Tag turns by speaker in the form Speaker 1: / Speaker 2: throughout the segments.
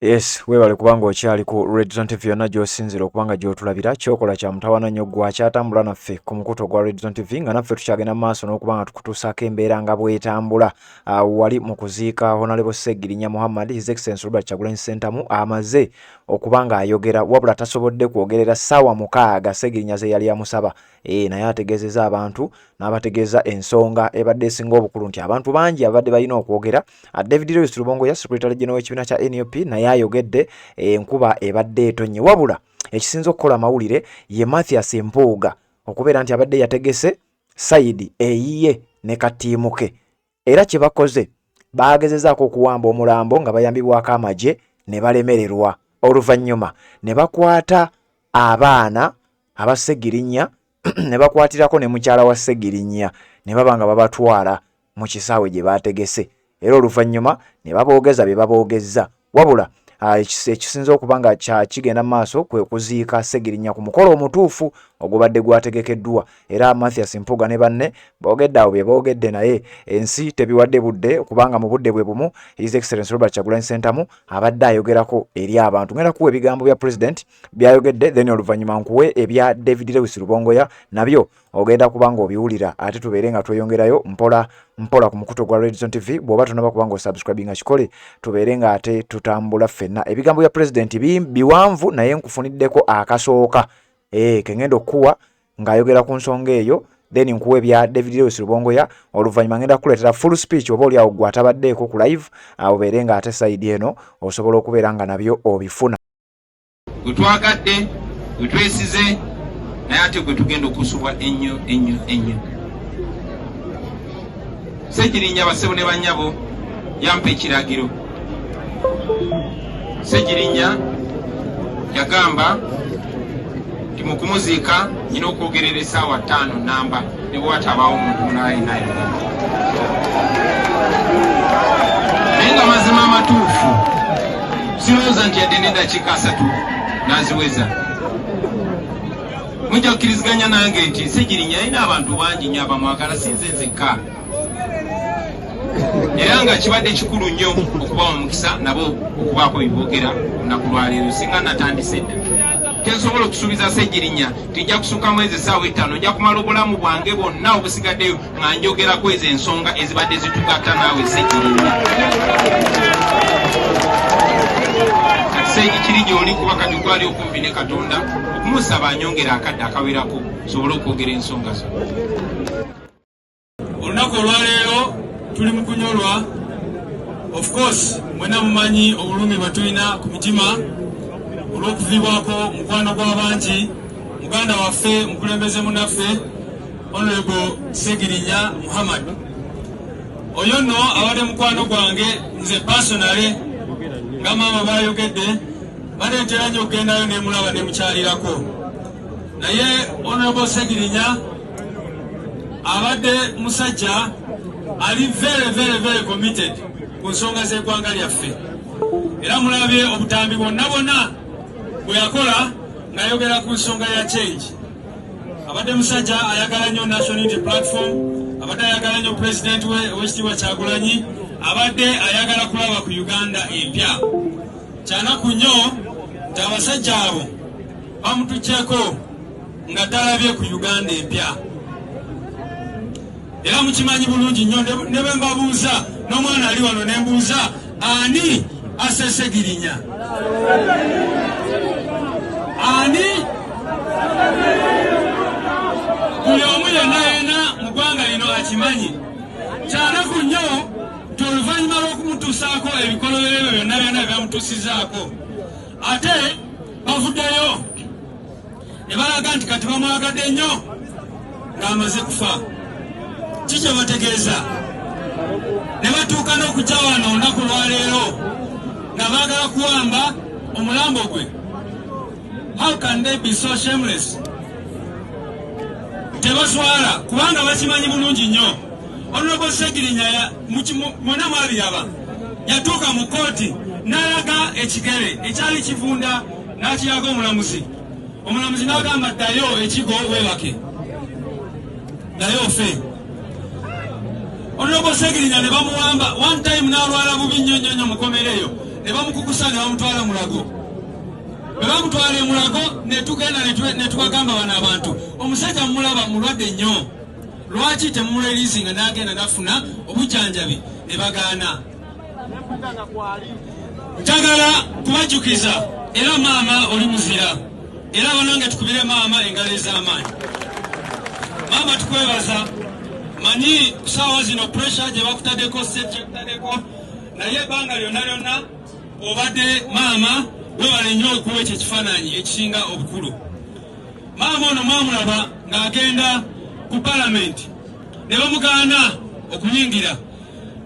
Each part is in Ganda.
Speaker 1: Yes, weebale kubanga okyali ku Red Zone TV yonna gy'osinziira okuba nga gy'otulabira. Ky'okola kya mutawaana nnyo ggwe akyatambula naffe ku mukutu ogwa Red Zone TV, nga naffe tukyagenda mu maaso n'okuba nga tukutuusaako embeera nga bw'etambula. Wali mu kuziika Honorable Ssegirinya Muhammad, His Excellency Robert Kyagulanyi Ssentamu amaze okuba ng'ayogera, wabula tasobodde kwogerera ssaawa 6 Ssegirinya ze yali amusaba. Naye ategeezezza abantu n'abategeeza ensonga ebadde esinga obukulu nti abantu bangi abadde balina okwogera. David Lewis Rubongoya, Secretary General w'ekibiina kya NUP, naye ayogedde enkuba ebadde etonnye. Wabula ekisinze okukola amawulire ye Mathias Mpuuga okubeera nti abadde yategese sayidi eyiye ne katiimu ke, era kye bakoze baagezezaako okuwamba omulambo nga bayambibwako amagye ne balemererwa. Oluvannyuma ne bakwata abaana aba Ssegirinya ne bakwatirako ne mukyala wa Ssegirinya ne baba nga babatwala mu kisaawe gye baategese, era oluvannyuma ne baboogeza bye baboogezza. Wabula ekisinze okuba nga kigenda mu maaso kwe kuziika Ssegirinya ku mukolo omutuufu ogubadde gwategekeddwa. Era Mathias Mpuuga ne banne boogedde awo bye boogedde, naye ensi tebiwadde budde, kubanga mu budde bwe bumu His Excellency Robert Kyagulanyi Ssentamu abadde ayogerako eri abantu. Ngenda kuwa ebigambo bya President byayogedde, then oluvannyuma nkuwe ebya David Lewis Rubongoya, nabyo ogenda kuba nga obiwulira, ate tubeere nga tweyongerayo mpola mpola ku mukutu gwa Red Zone TV. Bw'oba tonaba kuba nga osubscribinga, kikole, tubeere nga ate tutambula ffenna. Ebigambo bya President biwanvu, naye nkufuniddeko akasooka kengenda okukuwa ng'ayogera ku nsonga eyo, then nkuwa ebya David Lewis Rubongoya. Oluvannyuma ngenda kukuleetera full speech, oba oli awo gwe atabaddeeko ku live, obeere nga ate side eno osobola okubeera nga nabyo obifuna.
Speaker 2: Gwe twagadde, gwe twesize, naye ate gwe tugenda okusubwa ennyo ennyo ennyo. Ssegirinya, basebo ne bannyabo, yampa ekiragiro. Ssegirinya yagamba nti mu kumuziika nyina okwogerera essaawa 5 namba, ne bwewatabaawo omuntu mulala alina ayogera. Naye nga mazima amatuufu, sirowooza nti yadde n'eddakiika 30 naziweza. Mujja kukkiriziganya nange nti Ssegirinya alina abantu bangi nnyo abamwagala, sinze nzekka, era nga kibadde kikulu nnyo okubawa omukisa nabo okubaako bye boogera olunaku lwaleero. Singa natandise dda, tensobola okusuubiza Ssegirinya nti nja kusukkamu ezo essaawa 5. Nja kumala obulamu bwange bwonna obusigaddeyo nga njogerako ezo ensonga ezibadde zitugatta naawe, Ssegirinya. Kati Segi, kiri gy'oli, kuba kati gwali okumpi ne Katonda, okumusaba anyongera akadde akawerako sobole okwogera ensonga zo.
Speaker 3: Olunaku olwaleero tuli mu kunyolwa. Of course mwena mumanyi obulumi bwe tulina ku mitima olw'okuviibwako mukwano gw'abangi, muganda waffe, mukulembeze munaffe, Honorable Segirinya Muhammad. Oyo nno abadde mukwano gwange nze personally, nga maama bwayogedde, baneetera nnyo okugendayo nemulaba nemukyalirako. Naye Honorable Segirinya abadde musajja ali very very very committed ku nsonga z'eggwanga lyaffe, era mulabye obutambi bwonna bwonna bwe yakola ng'ayogera ku nsonga ya change. Abadde musajja ayagala nnyo National Unity Platform, abadde ayagala nnyo Pulezidenti we Owekitiibwa Kyagulanyi, abadde ayagala kulaba ku Uganda empya. Kyanaku nnyo nti abasajja abo bamutugyeko nga talabye ku Uganda empya. Era mukimanyi bulungi nnyo, ne bwe mbabuuza, n'omwana ali wano ne mbuuza ani asse Ssegirinya, ani, buli omu yenna yenna mu ggwanga lino akimanyi. Kyanaku nnyo nti oluvannyuma lw'okumutuusaako ebikolobero ebyo byonna byonna bye bamutuusizaako, ate bavuddeyo ne balaga nti kati bamwagadde nnyo ng'amaze kufa. Kikye bategeeza ne batuuka n'okujja wano olunaku lwaleero nga baagala kuwamba omulambo gwe. How can they be so shameless? Tebaswala, kubanga bakimanyi bulungi nnyo Honorable Segirinya, mwena mwabiraba, yatuuka mu kooti n'alaga ekigere ekyali kivunda, n'akiraga omulamuzi. Omulamuzi n'agamba, "Ddayo ekigo weebake, ddayo ofe." Honorable Segirinya ne bamuwamba one time, n'alwala bubi nnyo nnyo nnyo mukomera eyo. Ne Ne bamukukusa ne bamutwala Mulago. Bwe bamutwala e Mulago, ne tugenda ne tubagamba, bano abantu, omusajja mumulaba mulwadde nnyo, lwaki temumureleasinga n'agenda nafuna obujjanjabi? Ne bagaana. Njagala kubajjukiza era, maama oli muzira, era banange tukubire maama engalo ez'amaanyi. Maama, tukwebaza. Manyi kusaawa zino pressure gye bakutaddeko, sente kyekutaddeko, naye ebbanga lyonna lyonna obadde maama. Webale nnyo okuwa ekyo ekifaananyi ekisinga obukulu. Maama ono mwamulaba ng'agenda ku palamenti ne bamugaana okuyingira.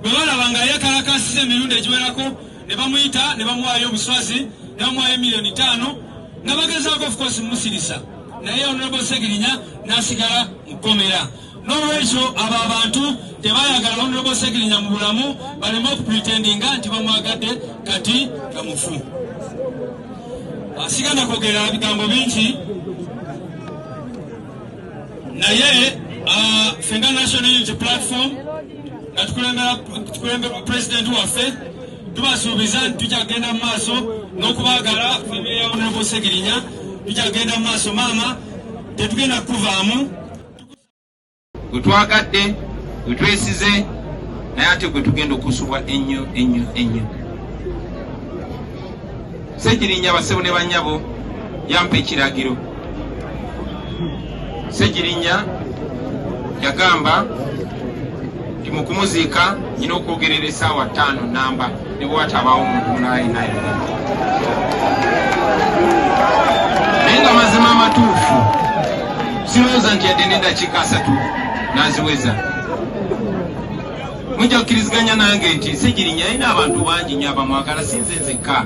Speaker 3: Bwe balaba nga yekalakasiza emirundi egiwerako, ne bamuyita ne bamuwaayo obuswazi, ne bamuwaayo miliyoni 5 nga bagezaako, of course, musirisa, naye Honorable Segirinya n'asigala mu kkomera. N'olwekyo abo abantu tebayagala Honorable Segirinya mu bulamu, baleme okupretendinga nti bamwagadde kati nga mufu. Sigenda kwogera bigambo bingi, naye ffe nga National Unity Platform, nga tukulemberwa pulezidenti waffe, tubasuubiza nti tukyagenda mu maaso n'okubaagala. Famire ya Honorable Segirinya, tukyagenda mu maaso. Maama, tetugenda kukuvaamu.
Speaker 2: Gwe twagadde, gwe twesize, naye ate gwe tugenda okusubwa ennyo ennyo ennyo. Segirinya, basebo ne bannyabo, yampa ekiragiro. Segirinya yagamba nti mu kumuziika nyina okwogerera essaawa 5 namba, ne bwe watabaawo omuntu mulala yenna ayogera. Naye nga mazima amatuufu, sirowooza nti yadde n'eddakiika 30 n'aziweza. Mujja kukkiriziganya nange nti Segirinya alina abantu bangi nnyo abamwagala, sinze nzekka,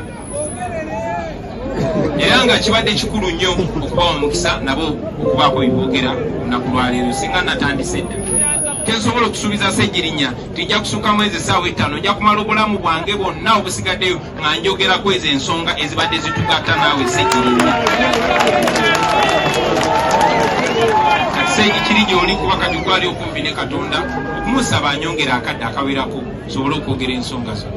Speaker 2: era nga kibadde kikulu nnyo okubawa omukisa nabo okubaako bye boogera olunaku lwaleero. Singa natandise dda, tensobola okusuubiza Segirinya nti nja kusukkamu ezo essaawa 5. Nja kumala obulamu bwange bwonna obusigaddeyo nga njogerako ezo ensonga ezibadde zitugatta naawe, Segirinya. Kati Segi, kiri gy'oli, kuba kati gwali okumpi ne Katonda, okumusaba anyongera akadde akawerako sobole okwogera ensonga zo.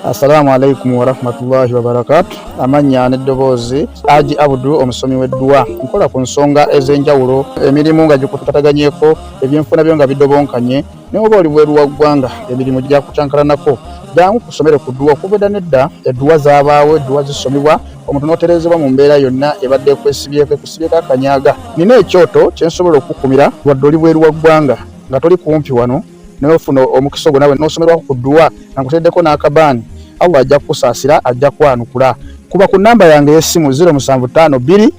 Speaker 4: Assalamu alaikum warahmatullahi wabarakatu. Amannya n'eddoboozi, Aji Abudu, omusomi w'edduwa. Nkola ku nsonga ez'enjawulo, emirimu nga gikutataganyeko, ebyenfuna byo nga bidobonkanye, naye oba oli bweru wa ggwanga, emirimu gyakucankalanako, jangu kusomere ku dduwa. Okuva edda nedda edduwa zaabaawo, edduwa zisomebwa omuntu n'otereezebwa mu mbeera yonna ebadde ekwesibyeko, ekusibyeko akanyaga. Nina ekyoto kye nsobola okukukumira wadde oli bweru wa ggwanga, nga toli kumpi wano, naye ofuna omukisa ogwo nawe n'osomerwako ku dduwa nga nkuteddeko n'akabaani. Allah ajja kukusaasira, ajja kwanukula. Kuba ku namba yange ey'essimu 0752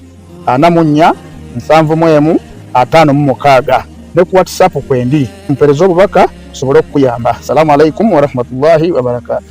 Speaker 4: 44 71 56 ne ku WhatsApp kwendi, mpeereza obubaka nsobole okukuyamba. Salaamu alaikum warahmatullahi wabarakatu.